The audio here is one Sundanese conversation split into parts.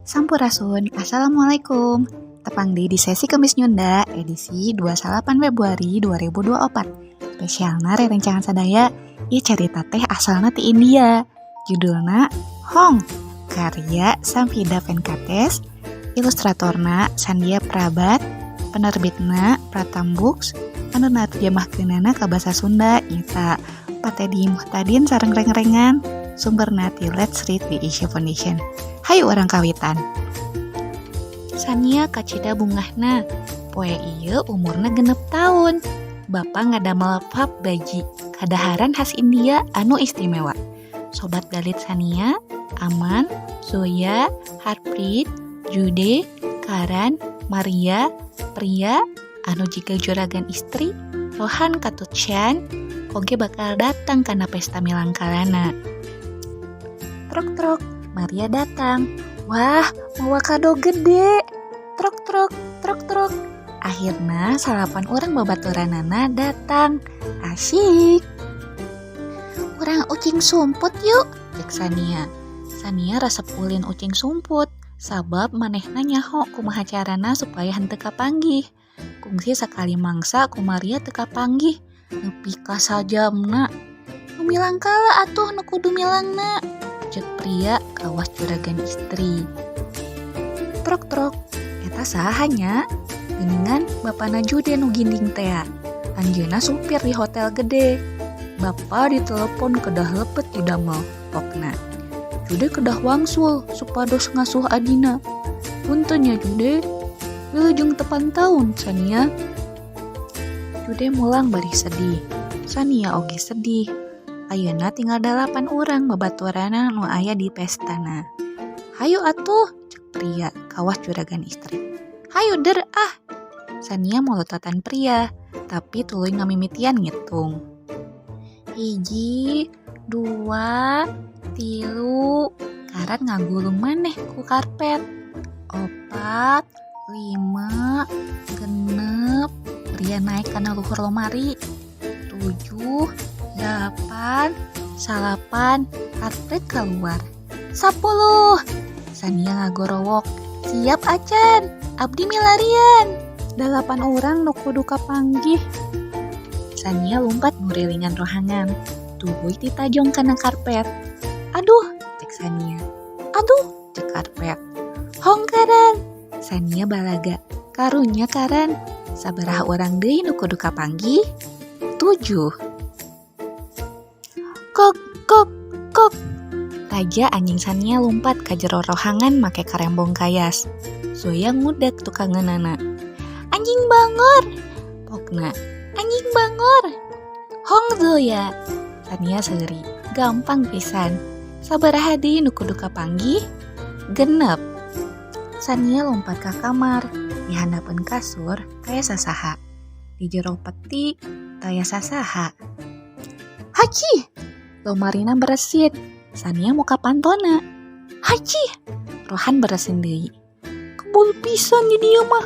Sampurasun, Assalamualaikum. Tepang deui di sesi Kemis Nyunda edisi 28 Februari 2024. Spesialna rerencangan sadaya, ieu carita teh asalna ti India. Judulna Hong, karya Samhita Venkatesh, ilustratorna Sandhya Prabhat, penerbitna Pratham Books, anu narjemahkeunana ka basa Sunda nyaeta Patedi Muhtadin sareng rengrengan, sumberna ti Let's Read di Asia Foundation. Hayu urang kawitan. Sania kacida bungahna, poe ieu umurna 6 taun. Bapa ngadamel pav bhaji, kadaharan khas India anu istimewa. Sobat dalit Sania, Aman, Zoya, Harpreet, Jude, Karan, Maria, Priya, anu jiga juragan istri, Rohan Katutsyan, oge bakal datang kana pesta milangkalana. Trok trok, Maria datang. Wah, mawa kado gede. Trok trok, trok trok. Akhirna salapan urang babaturanana datang. Asyik. "Urang ucing sumput yuk," cek Sania. Sania resep ulin ucing sumput, sabab manehna nyaho kumaha carana supaya henteu kapanggih. Kungsi sakali mangsa ku Maria teu kapanggih, nepi ka sajamna. "Nu milangkala atuh nu kudu milangna," cek Pria kawas juragan istri. Trok trok, eta saha nya? Geuningan bapana Jude nu ginding tea. Anjeunna supir di hotel gede. "Bapa ditelepon, kedah lebet di damel," pokna. "Jude kedah wangsul supados ngasuh adina. Punten ya, Jude. Wilujeng tepang taun, Sania." Jude mulang bari sedih. Sania oge sedih. Ayeuna tinggal dalapan urang babaturanna nu aya di pestana. "Hayu atuh," cek Pria kawas juragan istri. "Hayu der ah." Sania molototan Pria, tapi tuluy ngamimitian ngitung. Hiji, dua, tilu, Karan ngagulung maneh ku karpet. Opat, lima, 6, Pria naik kana luhur lomari. Tujuh, dalapan, salapan, Harpreet keluar. 10, Sania ngagorowok. "Siap acan, abdi milarian. Dalapan urang nu kudu kapanggih." Sania lumpat ngurilingan rohangan. Tuluy titajong kana karpet. "Aduh," cek Sania. "Aduh," cek karpet. "Hong, Karan." Sania balaga. "Karunya, Karan." Sabaraha urang deui nu kudu kapanggih? Tujuh. Kok kok kok. Raja anjing Sania lumpat ka jero rohangan make karembong kayas. Zoya ngudag tukangeunana. "Anjing bangor!" Pokna. "Anjing bangor! Hong, Zoya!" Sania seuri. Gampang pisan. Sabaraha deui nu kudu kapanggih? 6. Sania lompat ka kamar. Di handapeun kasur taya sasaha. Di jero peti taya sasaha. Haci! Lomarina beresin. Sania muka pantona. Haci! Rohan beresin deui. "Kebul pisan di dieu mah."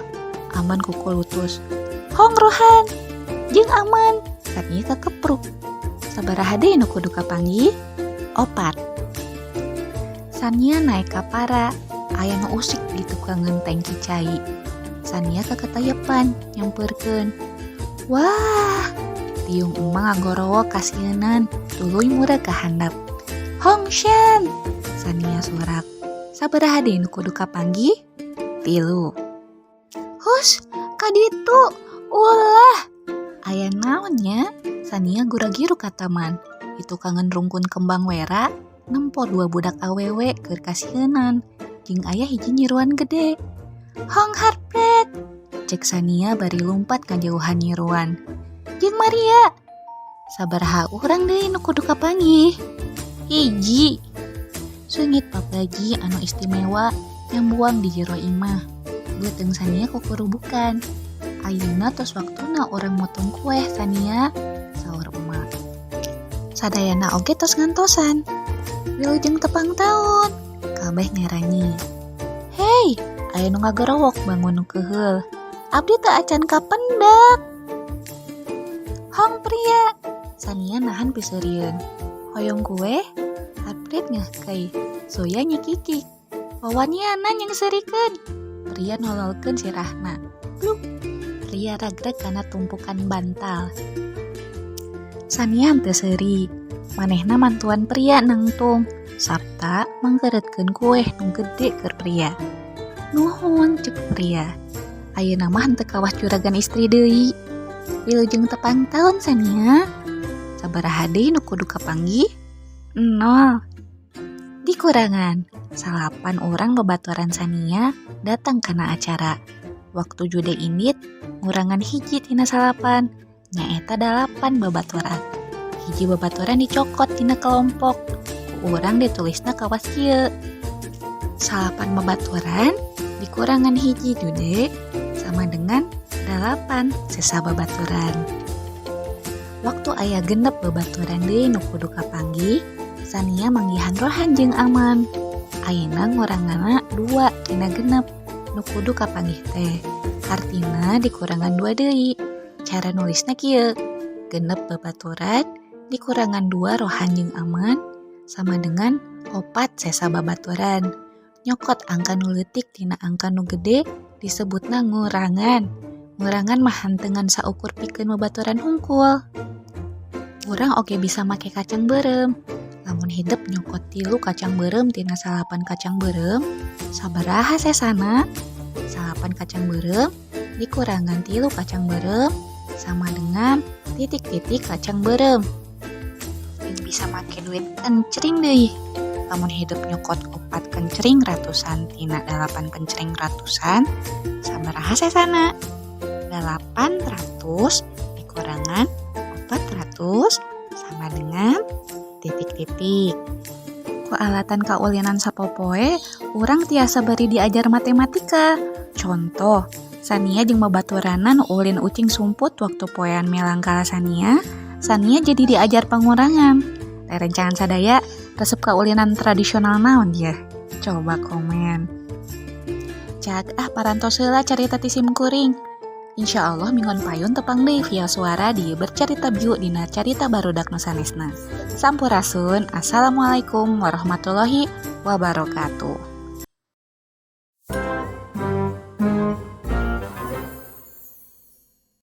Aman kukulutus. "Hong, Rohan! Jeung Aman." Sania kakepruk. Sabaraha deui nu kudu kapanggih? Opat. Sania naek ka para. Aya nu usik di tukangeun tangki cai. Sania kaketayepan nyampeurkeun. "Wah!" Tiung emak ngagorowok kasieunan, tuluy murag ka handap. "Hong, Shan!" Sania sorak. Sabaraha deui nu kudu kapanggih? 3. "Hus, ka ditu, ulah!" Aya naon nya? Sania gura-giru ka taman. Di tukangeun rungkun kembang wera, nempo dua budak awewe keur kasieunan jeung aya hiji nyiruan gede. "Hong, Harpreet!" cek Sania bari lumpat ngajauhan nyiruan. "Jeung Maria!" Sabaraha urang deui nu kudu kapanggih? 1. Seungit pav bhaji anu istimewa nyambuang di jero imah. Beuteung Sania kukurubukan. "Ayeuna tos waktuna urang motong kueh, Sania," saur emak. Sadayana oge tos ngantosan. "Wilujeng tepang taun," kabeh ngaranyi. "Hei!" Aya nu ngagorowok bangun nu keuheul. "Abdi teu acan kapendak." "Hong, Pria!" Sania nahan piseurieun. "Hoyong kue?" Harpreet ngeuhkeuy. Zoya nyikikik. Wawanianan nyengserikeun. Pria nololkeun sirahna. Bluk. Pria ragrag kana tumpukan bantal. Sania henteu seuri. Manehna mantuan pria nangtung sarta mangkeretkeun kueh nu gede keur pria. Nuhun, cek pria. Ayeuna mah henteu kawas juragan istri deui. Wilujeng tepang taun, Sania. Sabaraha deui nu kudu kapanggih? 0. Dikurangan 9 urang babaturan Sania datang kana acara. Waktu jude indit ngurangan 1 tina 9, nyaeta 8 babaturan. 1 babaturan dicokot tina kelompok. Ku urang ditulisna kawas kieu. 9 babaturan dikurangan 1 jude sama dengan 8 sesa babaturan. Waktu aya 6 babaturan deui nu kudu kapanggih, Sania manggihan Rohan jeung Aman. Ayeuna nguranganna 2 tina 6 nu kudu kapanggih teh. Artina dikurangan 2 deui. Cara nulisna kieu. 6 babaturan dikurangan 2 Rohan jeung Aman sama dengan 4 sesa babaturan. Nyokot angka nu leutik tina angka nu gede disebutna ngurangan. Ngurangan mah henteu ngan saukur pikeun babaturan hungkul. Urang oge bisa make kacang beureum. Lamun hidep nyokot 3 kacang beureum tina 9 kacang beureum, sabaraha sesana? 9 kacang beureum dikurangan 3 kacang beureum sama dengan titik-titik kacang beureum. Jeung bisa make duit kencring deui. Lamun hidep nyokot 4 kencring ratusan tina 8 kencring ratusan, sabaraha sesana? 800 dikurangan 400 sama dengan titik-titik. Ku alatan kaulinan sapopoe, urang tiasa bari diajar matematika. Contoh, Sania jeung babaturanna ulin ucing sumput waktu poean melangkala Sania, Sania jadi diajar pengurangan. Rerencangan sadaya, resep kaulinan tradisional naon ya? Coba komen. Cag ah, parantos heula carita ti sim kuring. Insya Allah minggon payun tepang deui via suara di Bercerita Biu dina carita barudak nu sanesna. Sampurasun, assalamualaikum warahmatullahi wabarakatuh.